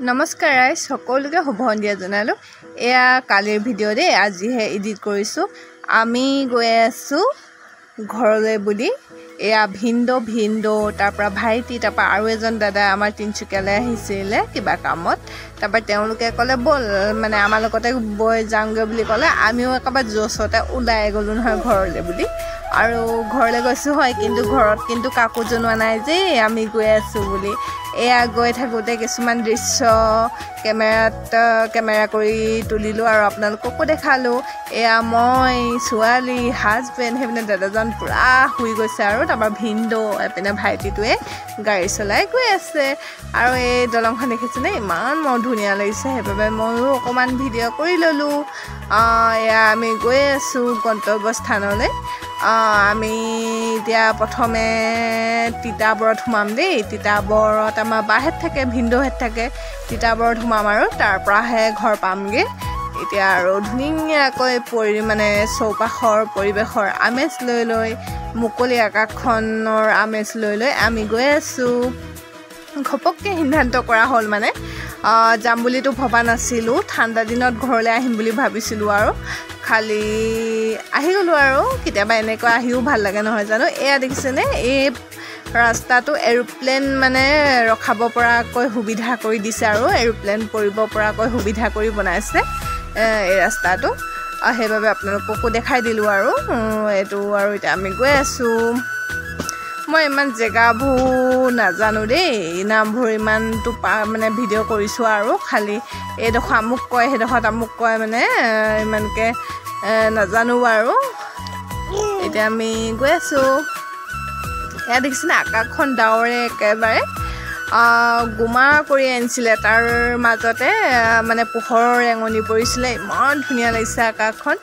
নমস্কাৰ ৰাইজ, সকলোকে শুভ সন্ধিয়া জনালোঁ। এয়া কালিৰ ভিডিঅ' দেই, আজিহে এডিট কৰিছোঁ। আমি গৈ আছোঁ ঘৰলৈ বুলি। এয়া ভিনদেউ ভিনদেউ তাৰপৰা ভাইটি, তাৰপৰা আৰু এজন দাদা আমাৰ তিনিচুকীয়ালৈ আহিছিলে কিবা কামত। তাৰপৰা তেওঁলোকে ক'লে ব'ল, মানে আমাৰ লগতে বৈ যাওঁগৈ বুলি ক'লে। আমিও একেবাৰে জোচতে ওলাই গ'লোঁ নহয় ঘৰলৈ বুলি। আৰু ঘৰলৈ গৈছোঁ হয়, কিন্তু ঘৰত কিন্তু কাকো জনোৱা নাই যে আমি গৈ আছোঁ বুলি। এয়া গৈ থাকোঁতে কিছুমান দৃশ্য কেমেৰাত কেমেৰা কৰি তুলিলোঁ আৰু আপোনালোককো দেখালোঁ। এয়া মই, ছোৱালী, হাজবেণ্ড, সেইপিনে দাদাজন পূৰা শুই গৈছে আৰু তাৰপৰা ভিনদেউ, এইপিনে ভাইটিটোৱে গাড়ী চলাই গৈ আছে। আৰু এই দলংখন দেখিছেনে, ইমান মোৰ ধুনীয়া লাগিছে, সেইবাবে ময়ো অকণমান ভিডিঅ' কৰি ল'লোঁ। এয়া আমি গৈ আছোঁ গন্তব্যস্থানলৈ। আমি এতিয়া প্ৰথমে তিতাবৰত সোমাম দেই। তিতাবৰত আমাৰ বাহেঁত থাকে, ভিনদেউহেঁত থাকে, তিতাবৰত সোমাম আৰু তাৰপৰাহে ঘৰ পামগৈ। এতিয়া আৰু ধুনীয়াকৈ মানে চৌপাশৰ পৰিৱেশৰ আমেজ লৈ লৈ, মুকলি আকাশখনৰ আমেজ লৈ লৈ আমি গৈ আছোঁ। ঘপককৈ সিদ্ধান্ত কৰা হ'ল, মানে যাম বুলিতো ভবা নাছিলোঁ, ঠাণ্ডা দিনত ঘৰলৈ আহিম বুলি ভাবিছিলোঁ আৰু খালি আহি গ'লোঁ আৰু। কেতিয়াবা এনেকুৱা আহিও ভাল লাগে নহয় জানো। এয়া দেখিছেনে, এই ৰাস্তাটো এৰোপ্লেন মানে ৰখাব পৰাকৈ সুবিধা কৰি দিছে আৰু এৰোপ্লেন পৰিব পৰাকৈ সুবিধা কৰি বনাইছে এই ৰাস্তাটো। সেইবাবে আপোনালোককো দেখাই দিলোঁ আৰু এইটো। আৰু এতিয়া আমি গৈ আছোঁ। মই ইমান জেগাবোৰ নাজানো দেই, নামবোৰ ইমানটো মানে ভিডিঅ' কৰিছোঁ আৰু খালি এইডোখৰ আমুক কয়, সেইডোখৰত আমুক কয়, মানে ইমানকৈ নাজানো বাৰু। এতিয়া আমি গৈ আছোঁ। এয়া দেখিছেনে, আকাশখন ডাৱৰে একেবাৰে গোমা কৰি আনিছিলে, তাৰ মাজতে মানে পোহৰৰ ৰেঙনি পৰিছিলে, ইমান ধুনীয়া লাগিছে আকাশখন।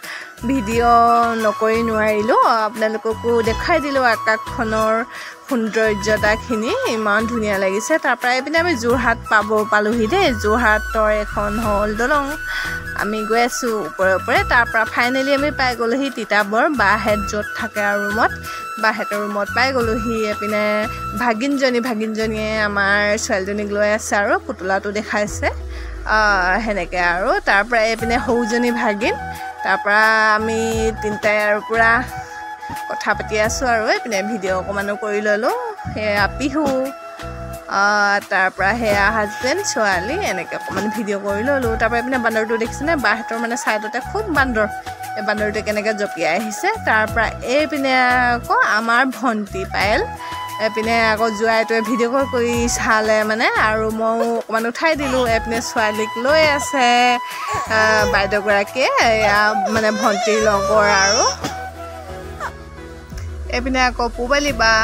ভিডিঅ' নকৰি নোৱাৰিলোঁ, আপোনালোককো দেখাই দিলোঁ আকাশখনৰ সৌন্দৰ্যতাখিনি, ইমান ধুনীয়া লাগিছে। তাৰপৰা এইপিনে আমি যোৰহাট পালোহি দেই। যোৰহাটৰ এখন হ'ল দলং, আমি গৈ আছোঁ ওপৰে ওপৰে। তাৰপৰা ফাইনেলি আমি পাই গ'লোহি তিতাবৰ, বাহেঁত য'ত থাকে আৰু ৰুমত, বাহেঁতৰ ৰুমত পাই গ'লোহি। এইপিনে ভাগিনজনীয়ে আমাৰ ছোৱালীজনীক লৈ আছে আৰু পুতলাটো দেখাইছে সেনেকৈ আৰু। তাৰপৰা এইপিনে সৰুজনী ভাগিন, তাৰপৰা আমি তিনিটাই আৰু পূৰা কথা পাতি আছোঁ আৰু এইপিনে ভিডিঅ' অকণমানো কৰি ল'লোঁ। সেয়া পিহু, তাৰপৰা সেয়া হাজবেণ্ড, ছোৱালী, এনেকৈ অকণমান ভিডিঅ' কৰি ল'লোঁ। তাৰপৰা এইপিনে বান্দৰটো দেখিছেনে, বাহঁতৰ মানে ছাইডতে খুব বান্দৰ, এই বান্দৰটোৱে কেনেকৈ জঁপিয়াই আহিছে। তাৰপৰা এইপিনে আকৌ আমাৰ ভণ্টি পায়েল, এইপিনে আকৌ জোৱাইটোৱে ভিডিঅ' কল কৰি চালে মানে, আৰু ময়ো অকণমান উঠাই দিলোঁ। এইপিনে ছোৱালীক লৈ আছে বাইদেউগৰাকীয়ে, এয়া মানে ভণ্টিৰ লগৰ। আৰু এইপিনে আকৌ পূবালী বা,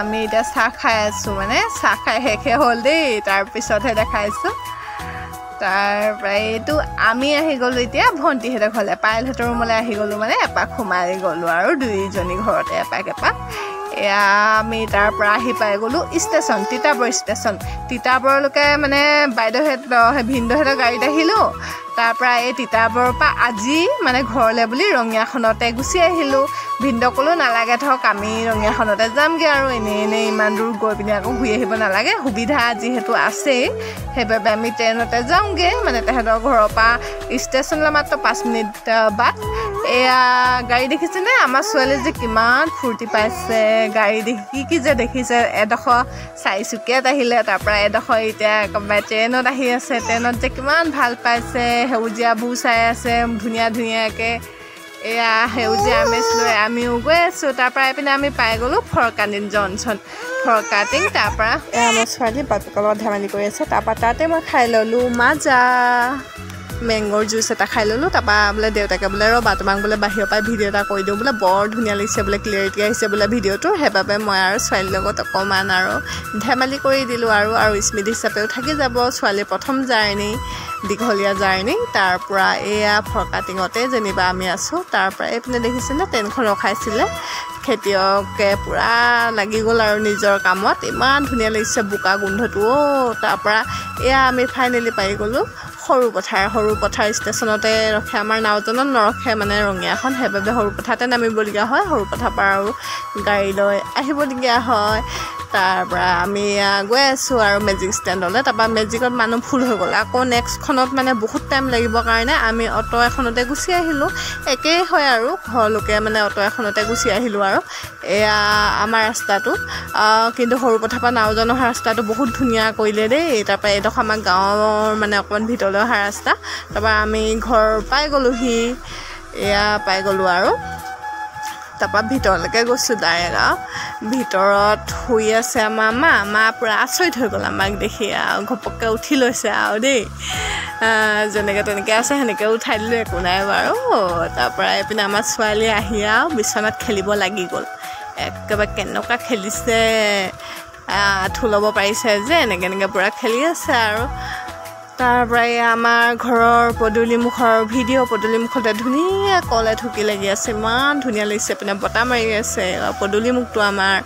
আমি এতিয়া চাহ খাই আছোঁ, মানে চাহ খাই শেষে হ'ল দেই, তাৰপিছতহে দেখাইছোঁ। তাৰপৰা এইটো আমি আহি গ'লোঁ এতিয়া ভণ্টিহঁতৰ ঘৰলৈ, পায়েলহঁতৰ ৰুমলৈ আহি গ'লোঁ, মানে এপাক সোমাই গ'লোঁ আৰু দুইজনী ঘৰতে এপাক এপাক। এয়া আমি তাৰপৰা আহি পাই গ'লোঁ ষ্টেচন, তিতাবৰ ষ্টেচন। তিতাবৰলৈকে মানে বাইদেউহঁত, ভিনদেউহঁতৰ গাড়ীত আহিলোঁ। তাৰপৰা এই তিতাবৰৰ পৰা আজি মানে ঘৰলৈ বুলি ৰঙিয়াখনতে গুচি আহিলোঁ। ভিনদেউক ক'লোঁ নালাগে থওক, আমি ৰঙিয়াখনতে যামগৈ আৰু, এনেই এনেই ইমান দূৰ গৈ পিনি আকৌ ঘূৰি আহিব নালাগে, সুবিধা যিহেতু আছেই, সেইবাবে আমি ট্ৰেইনতে যাওঁগৈ। মানে তেহেঁতৰ ঘৰৰ পৰা ষ্টেচনলৈ মাত্ৰ 5 মিনিট বাট। এয়া গাড়ী দেখিছেনে, আমাৰ ছোৱালী যে কিমান ফূৰ্তি পাইছে গাড়ী দেখি, কি কি যে দেখিছে। এডোখৰ চাৰিচুকীয়াত আহিলে, তাৰপৰা এডোখৰ এতিয়া একেবাৰে ট্ৰেইনত আহি আছে। ট্ৰেইনত যে কিমান ভাল পাইছে, সেউজীয়াবোৰ চাই আছে ধুনীয়া ধুনীয়াকৈ। এয়া সেউজীয়া আমেজ লৈ আমিও গৈ আছোঁ। তাৰপৰা এইপিনে আমি পাই গ'লোঁ ফৰকাটিং জংচন, ফৰকাটিং। তাৰপৰা এয়া আমাৰ ছোৱালী বাপেকৰ লগত ধেমালি কৰি আছে। তাৰপৰা তাতে মই খাই ল'লোঁ মাজা মেংগ'ৰ জুচ এটা খাই ল'লোঁ। তাৰপৰা বোলে দেউতাকে বোলে ৰ'বা তোমাক বোলে বাহিৰৰ পৰাই ভিডিঅ' এটা কৰি দিওঁ বোলে, বৰ ধুনীয়া লাগিছে বোলে, ক্লিয়াৰিটি আহিছে বোলে ভিডিঅ'টোৰ। সেইবাবে মই আৰু ছোৱালীৰ লগত অকণমান আৰু ধেমালি কৰি দিলোঁ আৰু, আৰু স্মৃতি হিচাপেও থাকি যাব ছোৱালীৰ প্ৰথম জাৰ্ণি, দীঘলীয়া জাৰ্ণি। তাৰপৰা এয়া ফৰকাটিঙতে যেনিবা আমি আছোঁ। তাৰপৰা এইপিনে দেখিছেনে ট্ৰেইনখন ৰখাইছিলে, খেতিয়কে পূৰা লাগি গ'ল আৰু নিজৰ কামত, ইমান ধুনীয়া লাগিছে বোকা গোন্ধটো। অ' তাৰপৰা এয়া আমি ফাইনেলি পাই গ'লোঁ সৰুপথাৰ। সৰুপথাৰ ষ্টেচনতে ৰখে, আমাৰ নাওজানত নৰখে মানে ৰঙিয়াখন, সেইবাবে সৰুপথাৰতে নামিবলগীয়া হয়। সৰুপথাৰ পৰা আৰু গাড়ী লৈ আহিবলগীয়া হয়। তাৰ পৰা আমি গৈ আছোঁ আৰু মেজিক ষ্টেণ্ডলৈ। তাৰপৰা মেজিকত মানুহ ফুল হৈ গ'ল। আকৌ নেক্সটখনত মানে বহুত টাইম লাগিব কাৰণে আমি অ'টো এখনতে গুচি আহিলোঁ। একেই হয় আৰু, ঘৰলৈকে মানে অ'টো এখনতে গুচি আহিলোঁ। আৰু এয়া আমাৰ ৰাস্তাটো। কিন্তু সৰুপথাৰ পৰা নাওজান অহা ৰাস্তাটো বহুত ধুনীয়া কৰিলে দেই। তাৰপৰা এইডোখৰ আমাৰ গাঁৱৰ মানে অকণমান ভিতৰলৈ অহা ৰাস্তা। তাৰপৰা আমি ঘৰ পাই গ'লোহি। এয়া পাই গ'লোঁ আৰু তাৰপৰা ভিতৰলৈকে গৈছোঁ ডাইৰেক্ট। আৰু ভিতৰত শুই আছে আমাৰ মা। মা পূৰা আচৰিত হৈ গ'ল আমাক দেখি আৰু ঘপককৈ উঠি লৈছে আৰু দেই। যেনেকৈ তেনেকৈ আছে সেনেকৈ উঠাই দিলোঁ, একো নাই বাৰু। তাৰপৰা এইপিনে আমাৰ ছোৱালী আহি আৰু বিচনাত খেলিব লাগি গ'ল। একেবাৰে কেনেকুৱা খেলিছে, আঁঠু ল'ব পাৰিছে যে, এনেকৈ এনেকৈ পূৰা খেলি আছে। আৰু তাৰ পৰা এই আমাৰ ঘৰৰ পদূলিমুখৰ ভিডিঅ'। পদূলিমুখতে ধুনীয়া কল এথুকি লাগি আছে, ইমান ধুনীয়া লাগিছে। পিনে বতাহ মাৰি আছে। পদূলিমুখটো আমাৰ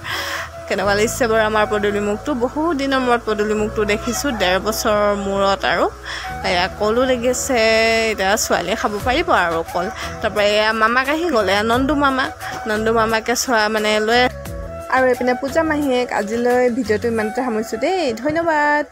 কেনেকুৱা লাগিছে বাৰু? আমাৰ পদূলিমুখটো বহুত দিনৰ মূৰত পদূলিমুখটো দেখিছোঁ, 1.5 বছৰৰ মূৰত। আৰু এয়া কলো লাগি আছে, এতিয়া ছোৱালীয়ে খাব পাৰিব আৰু কল। তাৰপৰা এয়া মামাক আহি গ'ল, এয়া নন্দু মামা। নন্দু মামাকে চোৱা মানে লৈ আৰু এইপিনে পূজা মাহীয়েক। আজিলৈ ভিডিঅ'টো ইমানতে সামৰিছোঁ দেই, ধন্যবাদ।